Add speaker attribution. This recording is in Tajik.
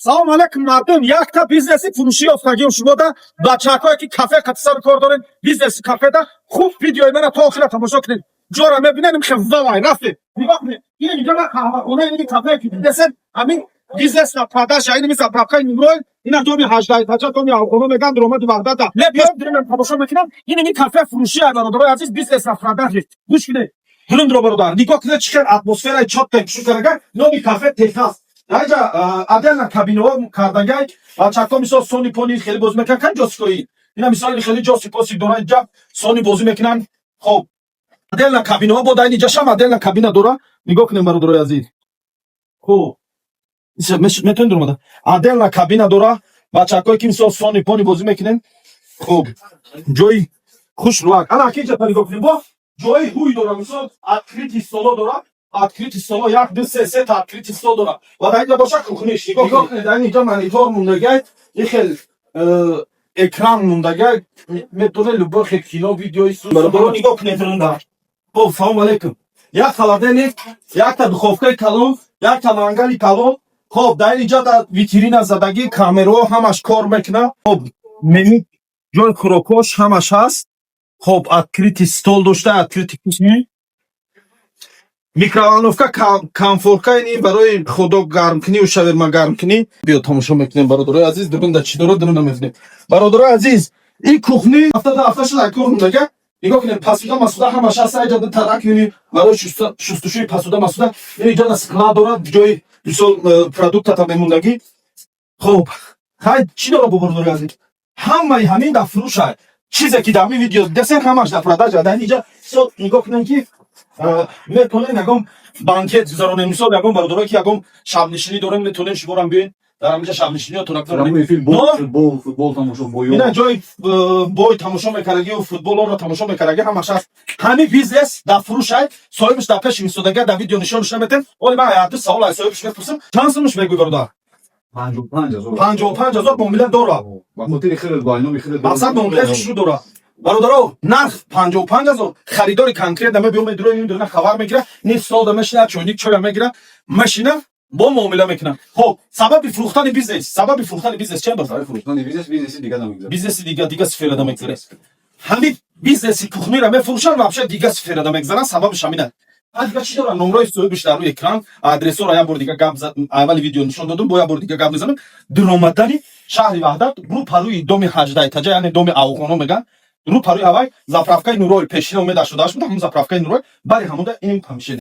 Speaker 1: Салом алейкум, мардум. Якта бизнеси фурӯшӣ ёфтагием шумода. Бачаҳое, ки кафе қатисару кор доред, бизнеси кафеда хуб, видеои мана то охира тамошо кунед. Ҷора мебинем, хевавай рафте. Нигоҳ кунед, ин инҷо на қаҳвахона, ин кафе ки дидесен, ҳамин бизнес на продажа. Ин заправкаи Нурой, ина доми 18 этажа, доми Афғоно меган, дуромади Ваҳдата. Мебиём, дирем, тамошо мекунам. Ин кафе фурӯшӣ ай, бародарои азиз, бизнес на продажа. Гӯш кунед, дурум, бародар, нигоҳ кунед, чӣ хел атмосфераи чётко шӯ карага. Номи кафе Техас. Даҷа отдельно кабинаҳо кардагай. Бачаҳо мисол сони пони хеле бозӣ мекунанд, кан ҷосикои ина, мисол, хеле ҷоси поси доранд, инҷа сони бозӣ мекунанд. Хоб, отдельно кабинаҳо бо дар инҷа шам отдельно кабина дора. Нигоҳ кунем, бародарои азиз. Хуб, метавонед дуромада, отдельно кабина дора. Бачаҳое, ки мисол сони пони бозӣ мекунем, хуб, ҷои хушрӯак. Ана ки инҷа нигоҳ кунем, бо ҷои ҳуй дора, мисол, открытый столо дора, открытый столо, як, ду, се, сета открытый стол дора. Ва дар инҷа боша кухниш. Нигоҳ кунед, дар инҷа монитор мондагай, и хел экран мондагай, метавонед любой хел кино, видеои. Бародаро, нигоҳ кунед рунда. Хоб, салом алейкум. Як холодильник, якта духовкаи калон, якта мангали калон. Хоб, дар инҷа дар витрина задагӣ, камераҳо ҳамаш кор мекунад. Хоб, меню, ҷои хӯрокҳош ҳамаш ҳаст. Хоб, открытый стол дошта, открытый кухня, микроволновка, конфорка, ини барои хот-дог гармкунӣ, шаверма гармкунӣ. Биё, тамошо мекунем, бародарои азиз, дурунда чӣ дорад, дурунда мебинем. Бародарои азиз, ин кухни 77 шуда кор мондага. Нигоҳ кунем, посуда масуда ҳамаш ҳаст. Айҷа тарак юни барои шустушӯи посуда масуда. Ин иҷода склад дорад, ҷои мисол продуктата мемондагӣ. Хоб, хай, чӣ дорад бо, бародарои азиз? Ҳамаи ҳамин дар фурӯша. Чизе ки дар ҳамин видео дидесен, ҳамаш дар продажа. Дар инҷа мисол нигоҳ кунем, ки метавонем ягон банкет гузаронем, мисол, ягон бародарое, ки ягон шабнишинӣ дорем, метавонем шуморам биёед, дар ҳаминҷа шабнишиниётона гузаронем.
Speaker 2: Прямой эфир,
Speaker 1: Но-
Speaker 2: футбол, футбол тамошо, боё.
Speaker 1: Ина ҷои бой тамошо мекардагию футболоро тамошо мекардаги ҳамаш ҳаст. Ҳамин бизнес дар фурӯшай. Соҳибаш дар пеши истодага, дар видео нишонаш наметем. Оли ман ду савол аз соҳибаш мепурсам. Чанд сумаш мегӯй, бародар?
Speaker 2: 55 000.
Speaker 1: 55 000 муомила дорад.
Speaker 2: Ба хотири худат, ба номи худат.
Speaker 1: Мақсад, муомилаи хушрӯ дорад. Бародаро, нарх 55 000. Харидори конкрет даме биё, медуро, ин хабар мегира, ни стол да мешина, чойник чоя мегира, мешина, бо муомила мекунад. Хоб, сабаби фурӯхтани бизнес чия, бародар?
Speaker 2: Сабаби фурӯхтани бизнес, бизнеси дига намегузарад.
Speaker 1: Бизнеси дига сферада мегзарад. Ҳамин бизнеси кухнира мефурӯшанд, вообще дига сферада мегзаранд. Сабабиш ҳамин аст. А дига чӣ дорад? Номрои соҳибиш дар рӯи экран, адресоро як бор дига гап аввали видео нишон додум, бо як бор дига гап мезанам. Дуромадани шаҳри Ваҳдат, рӯ парӯи доми 18 этажа, яъне доми Афғоно меган, рӯ парӯи ҳавай заправкаи Нурой, пешина умеда шудааш буда, ҳамун заправкаи Нурой, бари ҳамуда ин помещение.